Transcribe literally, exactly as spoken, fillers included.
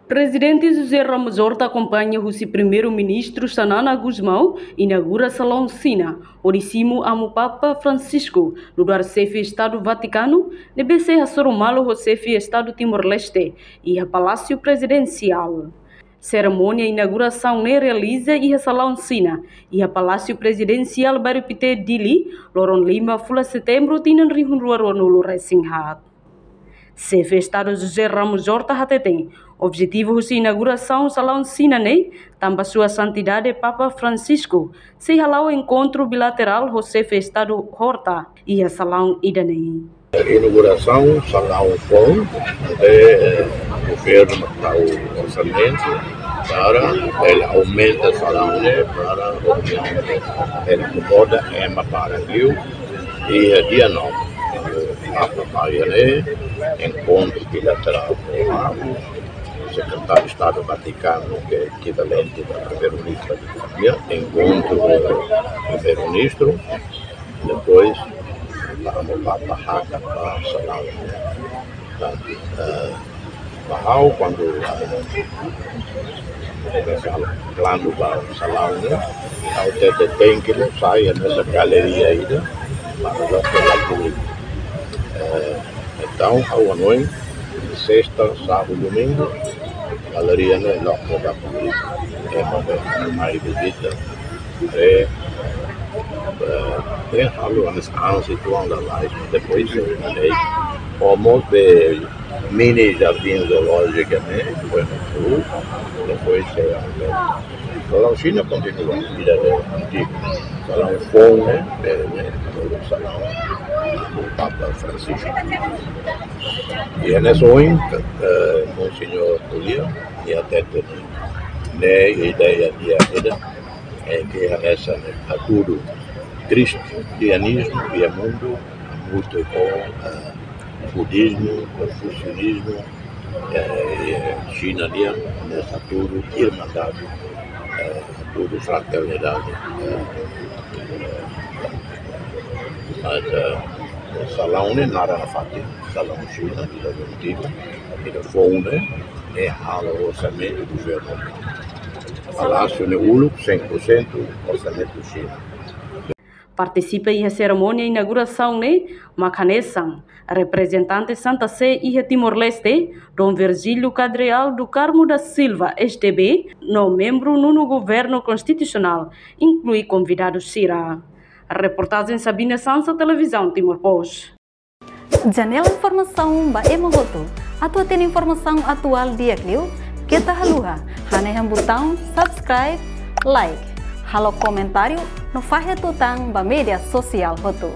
Prezidente José Ramos Horta akompaña husi Primeiru-Ministru Xanana Gusmão inaugura salaun Xina, hodi simu amu Papa Francisco, nu'udar Xefe Estadu Vatikanu, ne'ebé sei hasoru malu ho Xefe Estadu Timor-Leste, iha Palásiu Prezidensiál. Serimónia inaugurasaun ne'e realiza iha salaun Xina, iha Palásiu Prezidensiál Bairru Pité, Dili, loron lima fulan Setembru tinan rihun rua rua-nulu resin haat. Xefe Estadu José Ramos Horta hateten, objetivu husi inaugurasaun salaun Xina ne'e, tanba Sua Santidade Papa Francisco sei hala'o enkontru bilaterál ho Xefe Estadu Horta iha salaun ida-ne'e. Inaugurasaun salaun foun, eh, governu tau orsamentu para bele aumenta salaun ne'e para reuniaun ne'e bele akomoda ema barak liu. Iha dia nove, Papa mai ne'e, enkontru bilaterál ho Sekretáriu Estadu Vatikanu, ke é ekivalente ba Primeiru-Ministru Vatikanu, enkontru ho Primeiru-Ministru, depois, amu Papa hakat ba salaun. Portantu, eh, ba ha'u, kuandu, eh, komesa planu ba salaun ne'e, ha'u hatete tenke sai hanesan galeria ida, para loke ba públiku. Eh, entaun, ha'u hanoin, sesta, sábadu, domingu, galeria ne'e loke ba públiku. Ema bele mai vizita, haree, eh, eh, halo hanesan situang lalais, depois, eh, almost the mini jardín zoológico ne'e, foi no sul, depois, eh, salaun Xina kontinua, ida ne'e antigu. Salaun foun ne'e, eh, ne'e, salaun Papa Francisco. I hanesan ohin, eh, Monseñór ko'alia, nia hatete, ne'e ideia di'ak ida, eh, ke hanesan ne'e hatudu kristianizmu iha mundu, hamutuk ho, eh, budizmu, konfusionizmu, eh, Xina nian, hanesan hatudu irmandade, eh, hatudu fraternidade, eh, eh, mas, eh, salaun ne'e naran nafatin, salaun Xina, ida antigu, ida foun ne'e, ne'e halo orsamentu governu. Palásiu ne'e uluk, cem por cento orsamentu Xina. Partisipa iha serimónia inaugurasaun ne'e mak hanesan reprezentante Santa Sé iha Timor-Leste, Dom Virgílio Cadreal do Carmo da Silva, S D B, no membru nonu Governu Konstitusionál, inklui konvidadu sira. Reportajen Sabina Sansa, Televizaun Timor Post. Janela informasaun ba ema hotu. Atu hatene informasaun atuál di'ak liu, keta haluha hanehan butaun subscribe, like, halo komentáriu no fahe tutan ba média sosiál hotu.